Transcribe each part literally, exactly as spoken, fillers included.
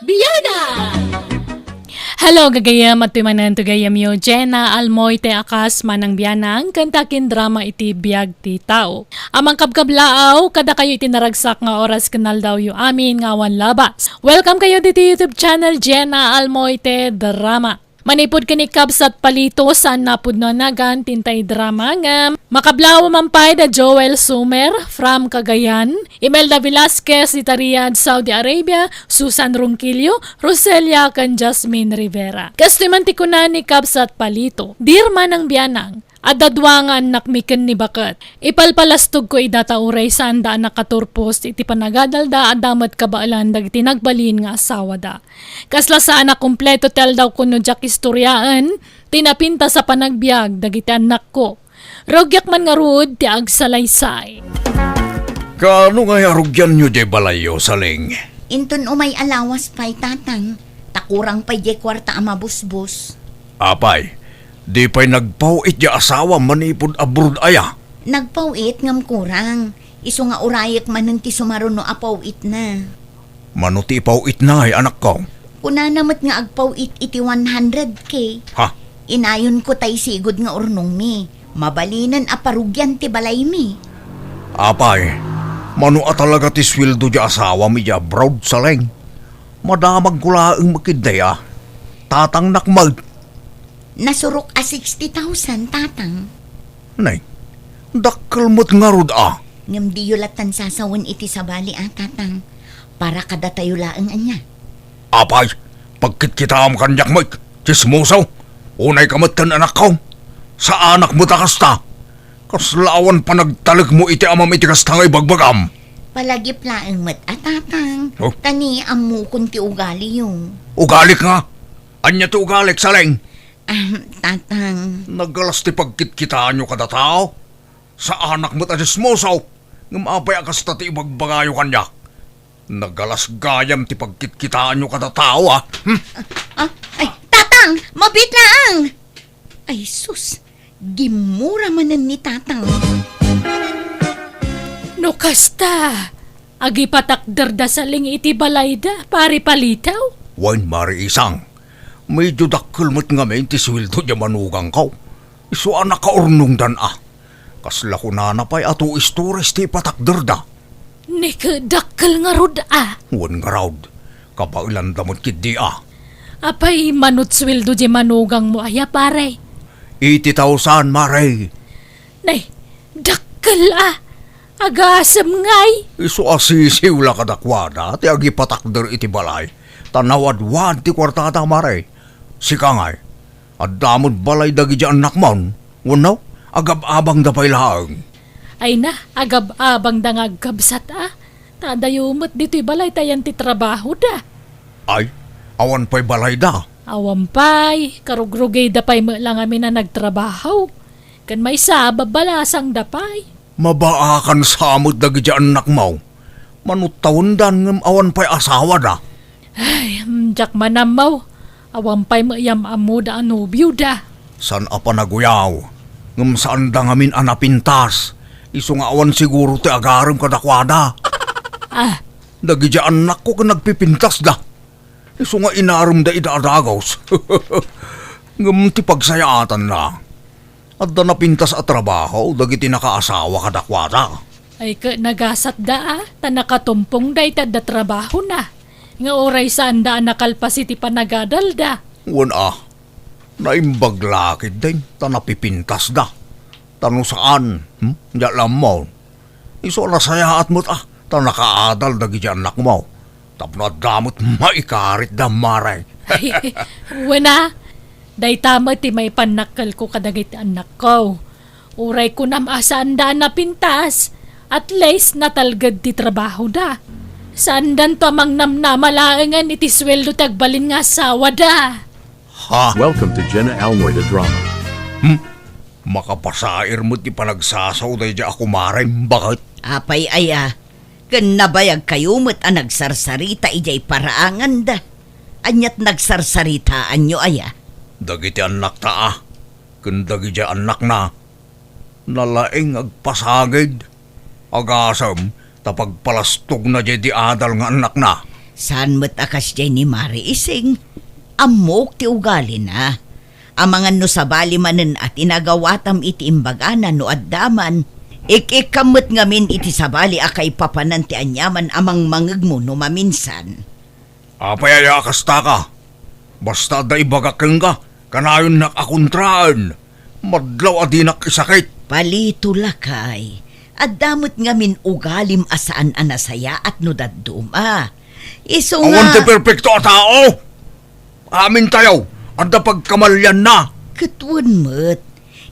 Biana! Hello, gagayem, adtoy manen ti gayemyo, Jenna Almoite a kas Manang Bianang, ken ta kin drama iti biag ti tao. A mangkabkablaaw kadakayo iti naragsak nga oras ken aldawyo amin nga awan labas. Welcome kayo diti YouTube channel, Jenna Almoite Drama. Manipud ken ni Kabsat Palito, saan a pudno a nagan ti intay drama ngem makablaaw man pay da Joel Sumer from Cagayan, Imelda Velasquez dita Riyadh, Saudi Arabia, Susan Ronquillo, Roselia ken Jasmine Rivera. Kastoy man ti kuna ni Kabsat Palito, Dear Manang Bianang, adda dua nga annakmi ken ni baket. Ipalpalastogko ida ta uray saanda a nakaturpos iti panagadalda, adda met kabaelan dagiti nagbalin nga asawada. Kasla saan a kompleto ti aldawko no diak istoriaen ti napintas a panagbiag dagiti annakko. Rugiak man ngarud ti agsalaysay. Kaano nga arugianyo diay balayyo, Saling? Inton umay a lawas pay, Tatang, ta kurang pay diay kuarta a mabusbos. Apay, di pay nagpaw-it diay asawa manipud abroad aya? Nagpaw-it ngem kurang. Isu nga urayek manen ti sumaruno a paw-itna. Mano ti ipaw-itna, anakko? Kunana met nga agpaw-it iti one hundred K. Ha? Inayonko tay sigud nga urnongmi. Mabalinen a parugian ti balaymi. Apay, mano a talaga ti sueldo diay asawami diay abroad, Saling? Madamagko laeng met ketdi a. Tatangnak met. Nasurok a sixty thousand, Tatang. Nay, dakkel met ngarud a. Ngem diyo lattan sasawen iti sabali a, Tatang. Para kadatayo laeng ania. Apay, pagkitkitaam kaniak met, tsismoso. Unayka metten, anakko. Saanak met a kasta. Kasla awan panagtalekmo iti amam iti kasta nga ibagbagam. Palagip laeng met a, Tatang. Oh? Ta ni ammokon ti ugaliyo. Ugalik nga? Ania ti ugalik, Saling? Ah, Tatang. Nagalas ti pagkitkitaanyo kada tao. Saanak met a tsismoso. Ngem apay a kasta ti ibagbagayo kaniak? Nagalas gayam ti pagkitkitaanyo kada tao, a. Hmm? Ah, ay, Tatang! Mabiit laeng! Ay, sus! Gimmura manen ni Tatang. No kasta, agipatakderda Saling iti balayda, Pare Palito? Wen, Mare Isang. Medyo dakkel met ngamin ti sueldo diay manugangko. Isu a nakaurnongdan a. Kasla kunana pay a two stories ti ipatakderda. Ni ket dakkel ngarud a. Wen ngarud, kabaelanda met ketdi a. Apay, mano ti sueldo diay manugangmo aya, pare? Eighty thousand, Mare. Nay, dakkel a. Agasem ngay. Isu a sisiw la kadakuada ti agipatakder iti balay. Ta nawadwad ti kuartada, Mare. Sika ngay, adda met balay dagidiay annakmon, wenno agab-abangda pay laeng? Ay na, agab-abangda nga agkabsat a. Ta adayo met ditoy balay ta ayan ti trabahoda. Ay, awan pay balayda? Awan pay, karugrugida pay met la ngamin a nagtrabaho. Ken maysa, babbalasangda pay. Mabaakan sa met dagidiay annakmo. Mano ti tawendan ngem awan pay asawada? Ay, mm, diak man ammo. Awan pay met yam-ammoda a nobioda. Saan a panaguyaw, ngem saanda ngamin a napintas. Isu nga awan siguro ti agarem kadakuada. Ah. Dagidiay annakko ket nagpipintasda. Isu nga inaremda ida a dagus. Ngem ti pagsayaatanna, adda napintas a trabaho dagiti nakaasawa kadakuada. Ay, ket nagasatda a, ta nakatumpong dayta adda trabahona, nga uray saanda a nakalpas iti panagadalda. Wen a, naimbag la ketdin, ta napipintasda. Ta no saan, hmm, diak la ammo. Isu a nasayaat met a, ta nakaadal dagidiay annakmo. Tapno adda met maikaritda, Mare. Wen a, dayta met ti maipannakkelko kadagiti annakko. Uray kunam a saanda a napintas, at least natalged ti trabahoda. Saandanto a mangnamnama laengen iti sueldo ti agbalin nga asawada. Ha? Welcome to Jenna Almoy the Drama. Hmm? Makapasair met ti panagsasaw daydiay a kumarem, baket? Apay aya, ken nabayagkayo met a nagsarsarita idiay paraanganda. Aniat nagsarsaritaanyo aya? Dagiti annakta a, ken dagidiay annakna, nalaing agpasagid. Agasem ta pagpalastogna diay di adal nga annakna. Saan met a kasdiay ni Mari Ising? Ammok ti ugalina. Amangan no sabali manen a tinagawatam iti imbagana no adda man. Ik-ikkam met ngamin iti sabali a kaipapanan ti aniaman a mangmangegmo no maminsan. Apay aya a kastaka? Basta adda ibagak kenka, kanayonnak a kontraen. Madlaw a dinak isakit. Palito, lakay. Adda met ngamin ugalim a saan a nasayaat no dadduma. Isu nga awan ti perpekto a tao. Amintayo, adda pagkamalianna. Ket wen met,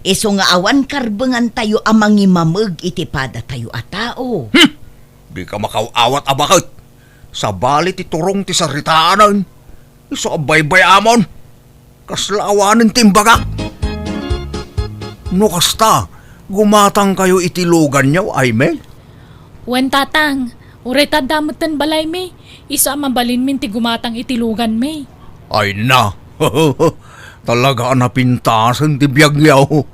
isu nga awan karbengantayo a mangimameg iti padatayo a tao. Hmm! Dika makaw-awat a baket. Sabali ti turong ti saritaanen. Isu a baybay-amon. Kasla awanen ti imbagak. No kasta, gumatangkayo iti luganyo, Aimee? Wen, Tatang. Uray ta adda metten balaymi. Isu a mabalinmin ti gumatang iti luganmi. Ay na. Talaga a napintasen ti biagyo.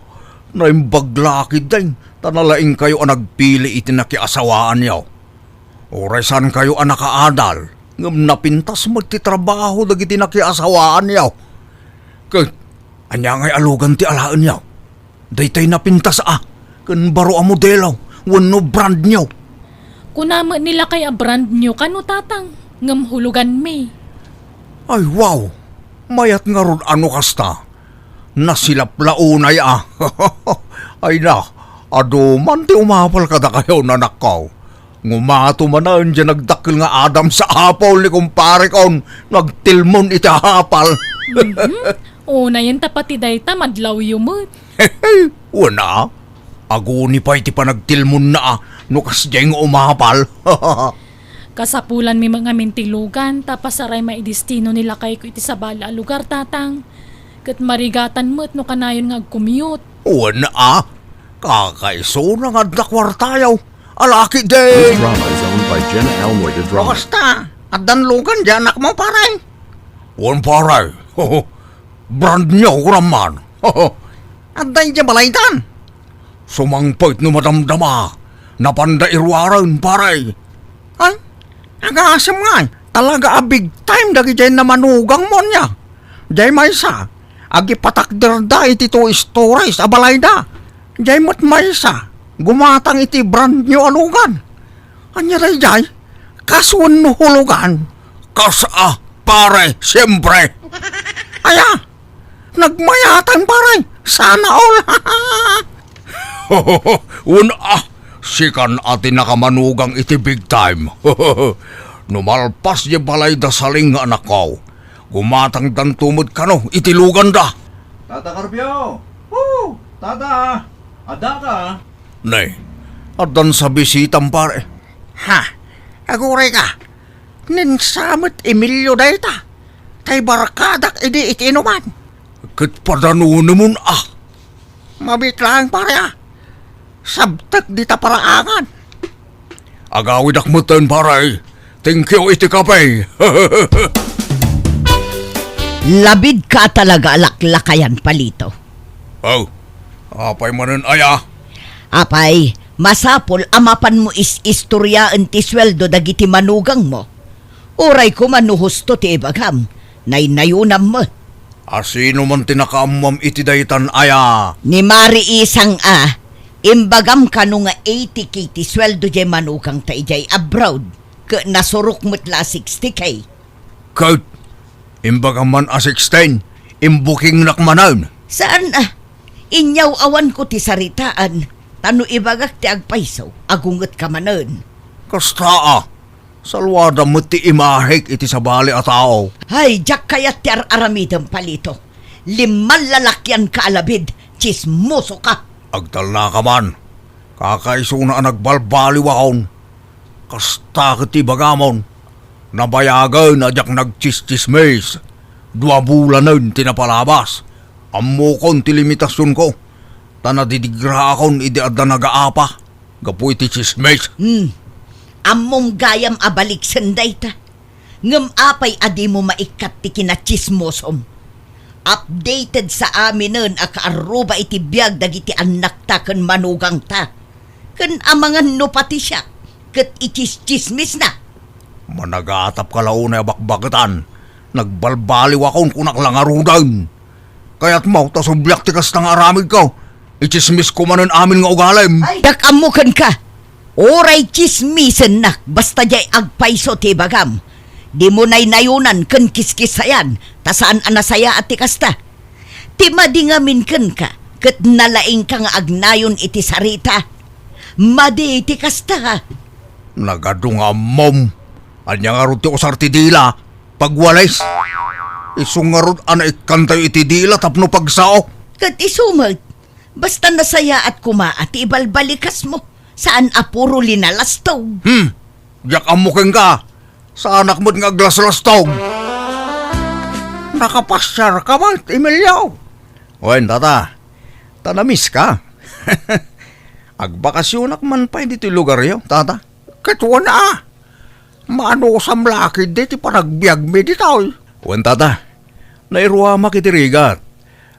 Naimbag la ketdin, ta nalaingkayo a nagpili iti nakiasawaanyo. Uray saankayo a nakaadal, ngem napintas met ti trabaho dagiti nakiasawaanyo. Ket, ania ngay a lugan ti alaenyo? Daytay napintas a, ken baro a modelo, wenno brand new. Kuna met ni lakay a brand new kano, Tatang, ngem huluganmi. Ay, wow! Mayat ngarud a no kasta. Nasilap la unay a. Ay na, adu man ti umapal kadakayo, nanakko. Ngumato manen diay nagdakkel nga Adam's apple ni kumparekon, nagtilmon iti apal. Mhm. Unayen ta pati dayta, madlawyo met. Wen a, aguni pay ti panagtilmonna a no kasdiay nga umapal. Kasapulanmi met ngamin ti lugan, ta pasaray maidestino ni lakayko iti sabali a lugar, Tatang. Ket marigatan met no kanayon nga agcommute. Wen a, kakaisuna nga adda kuartayo. Alaki din! This drama is owned by Jenna Elmoy de Drama. O kasta, addan lugan di anakmo, pare? Wen, pare. Brand new, kuram man. Adda idiay balaydan. Sumangpet no madamdama. Napanda iruaren, pare. Ay, agasem ngay. Talaga a big time dagidiay namanugangmo ania. Diay maysa, agipatakderda iti two stories a balayda. Diay met maysa, gumatang iti brand new a lugan. Ania daydiay? Kas wenno hulugan? Kas a, pare, siempre. Aya, nagmayatan, pare. Sana all. Wen a, sikan a ti nakamanugang iti big time. No malpas diay balayda, saling nga anakko, gumatangdanto met kano iti luganda. Tata Carpio! Woo! Tata! Addaka? Ne, addan sa bisitam, pare. Ha? Aguray ka? Ni Sam met Emilio dayta. Tay barkadak idi iti inuman. Ket padanunemon a. Mabiit laeng, pare, a. Sabtek dita paraangan. Agawidak metten, pare. Thank you iti kape. Labidka talaga a laklakayan, Palito. Oh, apay manen aya? Apay, masapul a mapanmo is-istoriaen ti sueldo dagiti manugangmo. Uray koma no husto ti ibagam, naynayonam met. A sino man ti nakaammuam iti daytan aya? Ni Mari Isang a, imbagam kano nga eighty K ti sueldo diay manugangta idiay abroad, ket nasurok met la a sixty K. Ket, imbagam man a sixteen, imbukingnak manen. Saan a? Inyaw-awanko ti saritaan, ta no ibagak ti agpayso, agungetka manen. Kasta a, saluadam met ti imahek iti sabali a tao. Ay, diak kayat ti ar-aramidem, Palito. Limman lalakianka a labid, tsismosoka. Agtalnaka man. Kakaisuna a nagbalbaliwakon. Kasta ket ti ibagamon. Nabayagen a diak nagtsistsismis. Dua bulanen ti napalabas. Ammokon ti limitasionko. Ta nadidigraakon idi adda nagaapa gapu iti tsismis. Hmm. Ammom gayam a baliksen dayta. Ngem apay a dimo maikkat ti kinatsismosom? Updated sa aminen a kaarruba iti biag dagiti annakta ken manugangta. Ken amangan no pati siak ket itsistsismisna. Managatapka la unay a bakbaketan. Nagbalbaliwakon, kunak la ngaruden. Kayatmo ta subliak ti kasta nga aramidko? Itsismisko manen amin nga ugalim. Ay! Dak-ammo kenka. Uray tsismisennak, basta diay agpayso ti ibagam. Dimo naynayonan ken kiskisayan, ta saan a nasayaat ti kasta. Ti madi ngamin kenka, ket nalaingka nga agnayon iti sarita. Madi ti kasta. Nagadu nga ammom. Ania ngarud ti usar ti dila? Pagwalis. Isu ngarud a naikkantayo iti dila tapno pagsao. Ket isu met, basta nasayaat koma a ti ibalbalikasmo, saan a puro linalastog. Hmm, diak ammo kenka. Saanak met nga aglaslastog. Nakapasiarka met, Emilio? Wen, tata. Ta namiska. Agbakasionak man pay ditoy lugaryo, tata. Ket wen a. Maanusam la ketdi ti panagbiagmi ditoy. Wen, tata. Nairuamak iti rigat.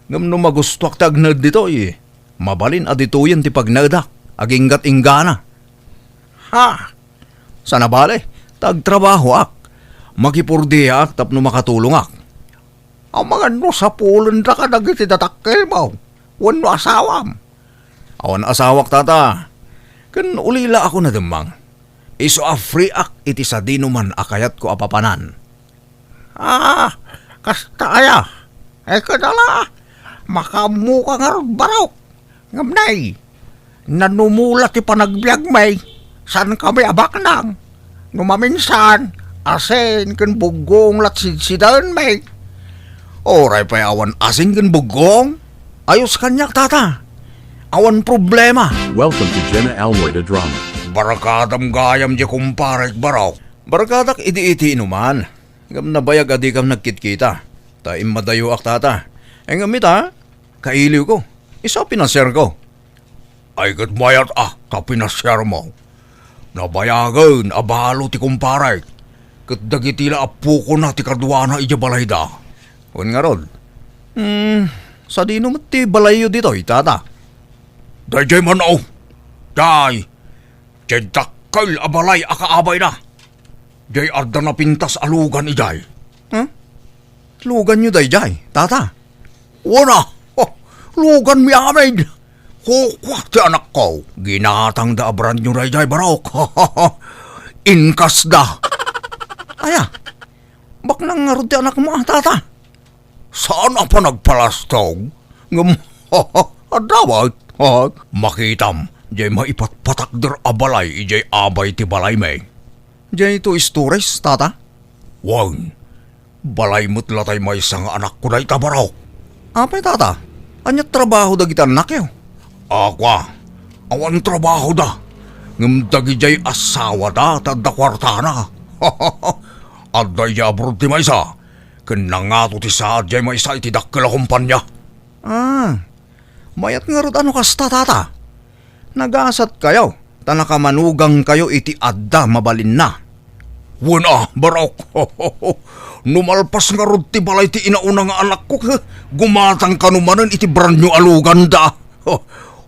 Ngem no magustuak ti agnaed ditoy, mabalin a ditoyen ti pagnaedak, aginggat-inggana. Ha? Saan a bale, ta agtrabahoak. Makipurdiaak tapno makatulongak. Amangan no sapulenda kadagiti dadakkelmo wenno asawam. Awan asawak, tata. Ken ulilaak a nademmang. Isu a freeak iti sadinoman a kayatko a papanan. Ah, kasta aya? Ay, kadala, makaammoka ngarud, Barok. Ngem nay, nanumula ti panagbiagmi, saankami a baknang. No maminsan, asin ken buggong la ti sidsidaenmi. Uray pay awan asin ken buggong, ayos kaniak, tata. Awan problema. Welcome to Jenna Almoida Drama. Barkadam gayam diay kumparek, Barok. Barkadak idi iti inuman. Ngem nabayag a dikam nagkitkita. Ta immadayoak, tata. Ngem ita, kailiwko. Isu a pinasiarko. Ay, ket mayat a ta pinasiarmo. Nabayagen a balo ti kumparek. Ket dagiti la appokona ti kaduana idiay balayda. Wen ngarud. Hmm, sadino met ti balayyo ditoy, tata? Daydiay man, o. Diay. Diay dakkel a balay a kaabayna. Diay adda napintas a lugan idiay. Huh? Luganyo daydiay, tata? Wen a, luganmi amin. Kukua ti anakko. Ginatangda a brand new daydiay, Barok. Inkasda. Aya, baknang ngarud ti anakmo a, tata? Saan a panagpalastog? Ngem, adda met, ha? Makitam, diay maipatpatakder a balay idiay abay ti balaymi. Diay two stories, tata? Wen, balay met latay maysa nga anakko dayta, Barok. Apay, tata? Ania trabaho dagiti annakyo? Akua, awan trabahoda. Ngem dagidiay asawada ta adda kuartana. Adda idiay abroad ti maysa, ken nangato ti saad diay maysa iti dakkel a kompania. Ah, mayat ngarud a no kasta, tata. Nagasatkayo, ta nakamanugangkayo iti adda mabalinna. Wen a, Barok. No malpas ngarud ti balay ti inauna nga anakko, gumatangkano manen iti brand new a luganda.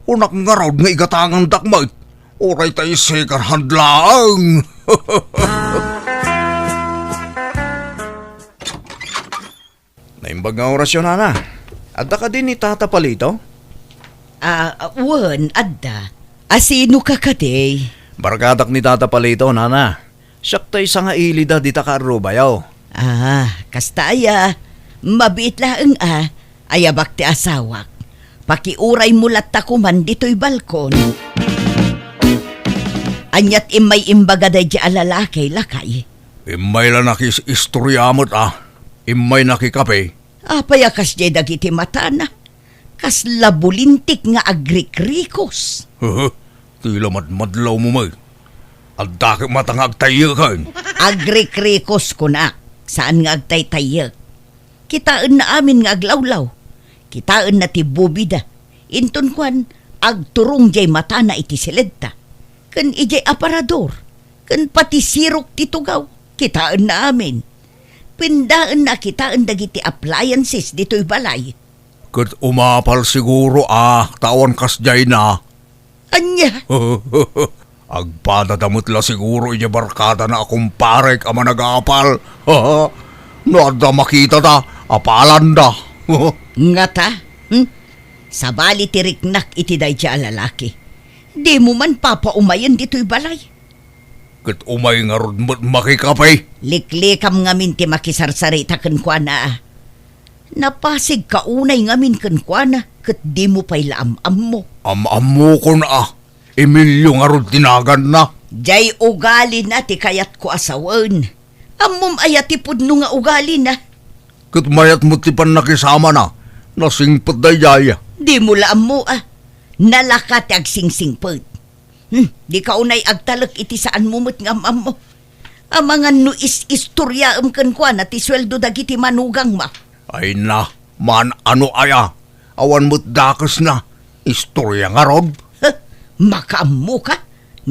Kunak ngarud nga igatangandak met. Uray tay second hand laeng. Naimbag nga orasyo, nana. Adda kadi ni Tata Palito? Ah, wen, adda. Asinoka kadi? Barkadak ni Tata Palito, nana. Siak tay sangailida dita kaarrubayo. Ah, kasta aya. Mabiit laeng a. Ayabak ti asawak. Pakiuraymo latta koman ditoy balkon. Aniat immay imbaga daydi a lalaki, lakay? Immay la nakis-istorya met a. Immay nakikape. Apay a kasdiay dagiti matana? Kasla bulintik nga agrikrikos. Hehe, ti la madmadlawmo met. Adda ket mata nga agtayyeken. Agrikrikos kunak, saan nga agtaytayyek. Kitaenna amin nga aglawlaw. Kitaenna ti bubida. Inton kuan, agturong diay matana iti siledta. Ken idiay aparador. Ken pati sirok ti tugaw. Kitaenna amin. Pendaenna a kitaen dagiti appliances ditoy balay. Ket umapal siguro a ta awan kasdiayna. Ania? Agpadada met la siguro idiay barkadana a kumparek a managapal. No adda makitada, apalanda. Ngata? Hmm? Sabali ti riknak iti daydi a lalaki. Dimo man papaumayen ditoy balay. Ket umay ngarud met makikape. Liklikam ngamin ti makisarsarita kenkuana. Napasigka unay ngamin kenkuana, ket dimo pay la am-ammo. Am-ammokon a. Emilio ngarud ti naganna. Diay ugalina ti kayatko a sawen. Ammom aya ti pudno nga ugalina? Ket mayat met ti pannakisamana. Nasingpet daydiay. Dimo la ammo a. Nalaka ti agsingsingpet. Hmm, dika unay agtalek iti saanmo met nga am-ammo. Amangan no is-istoriaem kenkuana ti sueldo dagiti manugangmo. Ay na, man-ano aya? Awan met dakesna. Istoria ngarud. Huh, makaammoka?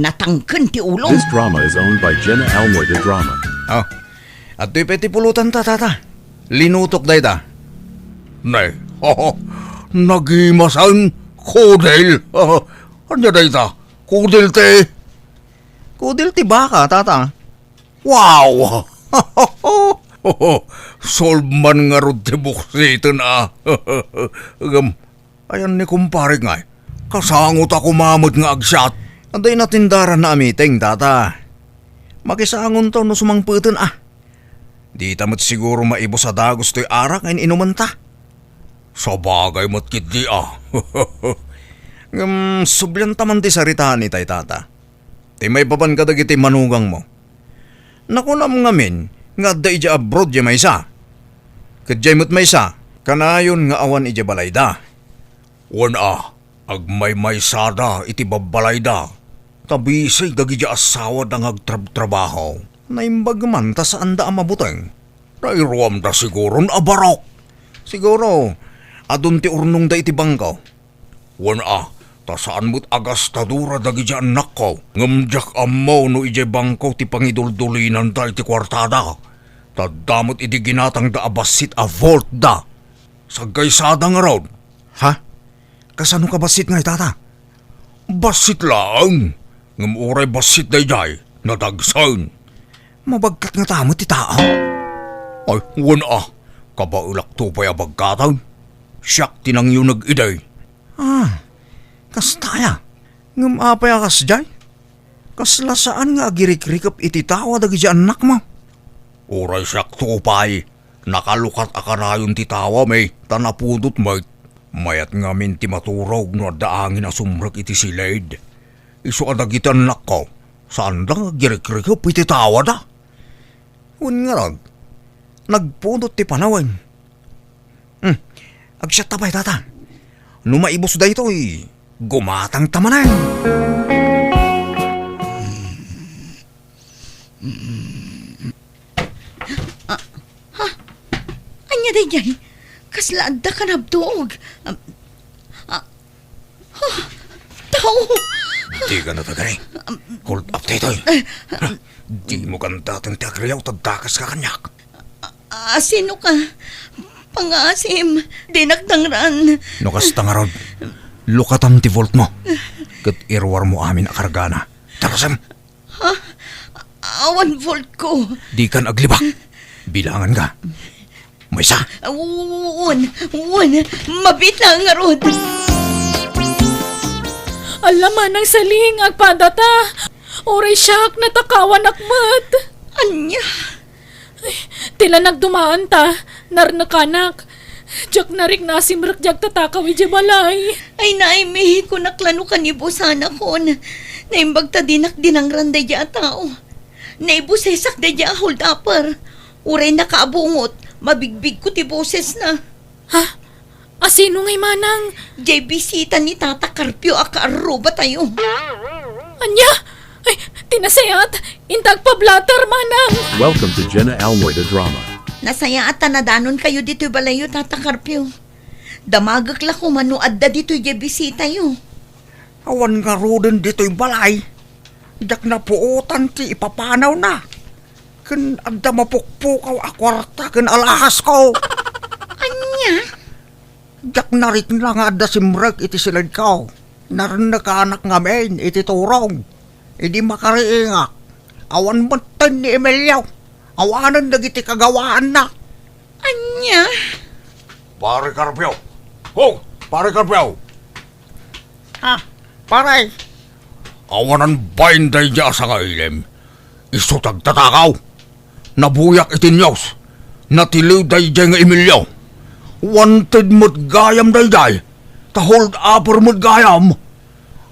Natangken ti ulom. This drama is owned by Jenna Almoy de Drama. Ah, adtoy pay ti pulotanta, tata. Linutok dayta. Nay, nagimasan, kudil. Ania dayta? Kudil ti Kudil ti baka, tata. Wow! Solve man ngarud ti buksiten a. Ngem, ayan ni kumpare ngay. Kasangot a kumamet nga agsiat. Adda inatindaran na a meeting, tata. Makisangonto no sumangpeten a. Dita met siguro maibus a dagus toy arak nga in-inumenta. Sabagay met ketdi a. Ngem, sublianta man ti sarita ni tay tata. Ti maipapan kadagiti manugangmo. Nakunam ngamin nga adda idiay abroad diay maysa. Ket diay met maysa, kanayon nga awan idiay balayda. Wen a, agmaymaysada iti babbalayda, ta bisig dagiti asawada nga agtrabtrabaho. Naimbag man ta saanda a mabuteng. Nairuamda siguron a barok. Siguro, adun ti urnongda iti bangko. Wen a, ta saan met a gastadora dagiti annakko. Ngem diak ammo no idiay bangko ti pangiduldulinanda iti kuartada. Ta adda met idi ginatangda a bassit a vaultda. Saggaysada ngarud. Ha? Kasano ka bassit ngay, tata? Bassit laeng. Ngem uray bassit daydiay, nadagsen. Mabagkat ngata met ti tao? Ay, wen a. Kabaelakto pay a bagkaten. Siak ti nangyuneg idi. Ah, kasta aya? Ngem apay a kasdiay? Kasla saan nga agirikrikep iti tawa dagiti annakmo? Uray siakto pay, nakalukat a kanayon ti tawami, ta napudot met. Mayat ngamin ti maturog no adda angin a sumrek iti siled. Isu a dagiti annakko, saanda nga agirikrikep iti tawada. Wen ngarud, nagpudot ti panawen. Hmm, agsiatta pay, tata. No maibus daytoy, gumatangta manen. Ah, ha? Ania daydiay? Kasla adda ka nabtuog? Ah, ah, ah, tao! Dika natagari. Hold up daytoy. Dimo kandaten ti agriaw ta dakeska kaniak. Ah, sino ka? Pangaasim, dinak dangran. No kasta ngarud, lukatam ti vaultmo. Ket iruarmo amin a kargana. Tarasem! Ha? Awan vaultko. Dikan aglibak. Bilanganka. Maysa. Wen, wen, mabiit laeng ngarud. Alla, Manang Saling, agpadata. Uray siak, natakawanak met. Ania? Ay, ti lanag dumaanta, narnekanak. Diak narikna a simrek diay agtatakaw idiay balay. Ay, naaymi, kunak la no kanibusanakon. Naimbag ta dinak dinangran daydiay a tao. Naibusesak daydiay a hold-upper. Uray nakaabungot, mabigbigko ti bosesna. Ha? Asino ngay, Manang? Diay bisita ni Tata Carpio a kaarrubatayo. Ania? Ay, ti nasayaat, inta agpablatter, Manang! Welcome to Jenna Almoy the Drama. Nasayaat ta nadanonkayo ditoy balayyo, Tata Carpio. Damagek la koma no adda ditoy diay bisitayo. Awan ngaruden ditoy balay. Diak napuotan ti ipapanawna. Ken adda mapukpukaw a kuarta ken alhasko. Ania? Diak narikna nga adda simrek iti siledko. Narnekanak ngamin iti turong. Idi makariingak, awan metten ni Emilio. Awanen dagiti kagawaanna. Ania? Pare Carpio! Oh, Pare Carpio! Ah, pare. Awanan bain daydiay a sangailem. Isu ti agtatakaw. Nabuyak iti news. Natiliw daydiay nga Emilio. Wanted met gayam daydiay. Ta hold upper met gayam.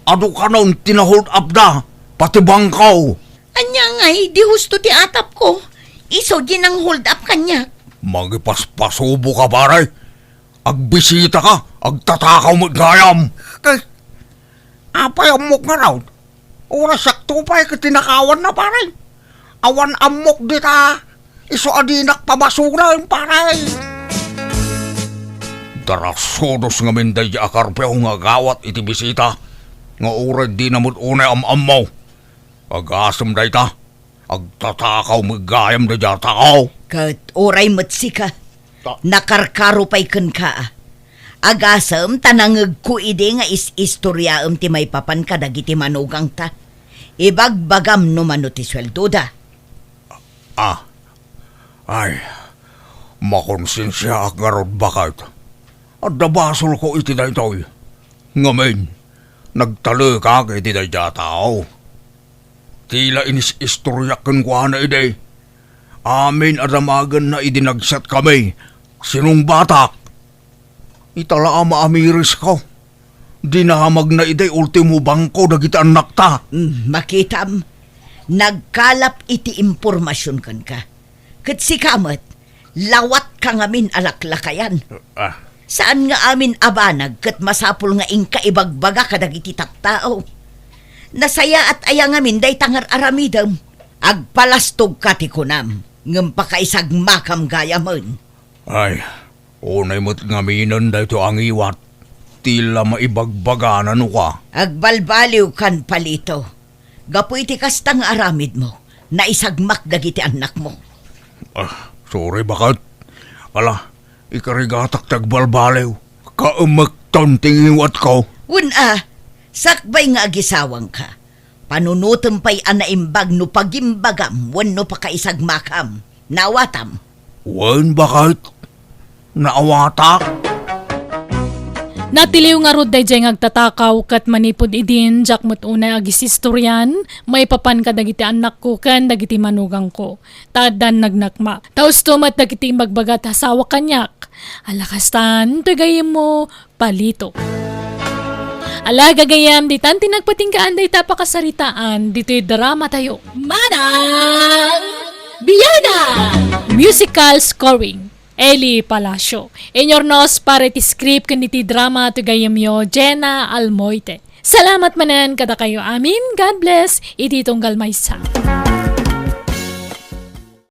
Adu kanon ti na-hold upda, pati bangko. Ania ngay, di husto ti atapko. Isu diay nang-hold up kaniak. Mangipaspasuboka, pare. Agbisitaka, agtatakaw met gayam. Kay, apay ammok ngarud? Uray sakto pay ket tinakawanna, pare. Awan ammok dita, isu a dinak pabasulen, pare. Darasudos ngamin daydiay a Carpio nga agawat iti bisita, nga uray dina met unay am-ammo. Agasem dayta, agtatakaw met gayam daydiay a tao. Ket uray met sika, Ta- nakarkaro pay kenka. Agasem ta nangngegko idi nga is-istoriaem ti maipapan kadagiti manugangta. Ibagbagam no mano ti sueldoda. Ah. Ay, makonsensiaak ngarud, baket. Adda basolko iti daytoy. Ngamin, nagtalekak iti daydiay a tao. Ti la inis-istoriak kenkuana idi. Amin a damagenna idi nagsiatkami. Sinungbatak. Ita la a maamirisko. Dinamagna idiay ultimo bangko dagiti annakta. Hmm, makitam, nagkalap iti impormasion kenka. Ket sika met, lawatka ngamin a laklakayan. Ah. Saan nga amin a banag ket masapul nga inka ibagbaga kadagiti tattao. Nasayaat aya ngamin dayta nga ar-aramidem? Agpalastogka ti kunam, ngem pakaisagmakam gayamen. Ay, unay met ngaminen daytoy a ngiwat ti la maibagbagana, nuka? Agbalbaliwkan, Palito. Gapu iti kasta nga aramidmo, naisagmak dagiti annakmo. Ah, sorry, baket. Ala, ikarigatak ti agbalbaliw. Kaemekton ti ngiwatko. Wen a, sakbay nga agisawangka, panunotem pay a naimbag no pagimbagam wenno pakaisagmakam. Naawatam? Wen, baket. Naawatak. Natiliw ngarud daydiay nga agtatakaw ket manipud idin, diak met unay agisistorian maipapan kadagiti annakko ken dagiti manugangko, ta addan nagnakmak. Ta husto met dagiti imbagbaga ti asawak kaniak. Ala kastan, toy gayyemmo, Palito. Ala, gagayyem, ditan ti nagpatinggaan dayta a pakasaritaan ditoy dramatayo. Manang Biana! Musical scoring, Eli Palacio. Inyurnos para iti script ken iti drama ti gayyemyo, Jena Almoite. Salamat manen kadakayo amin. God bless. Iti tunggal maysa.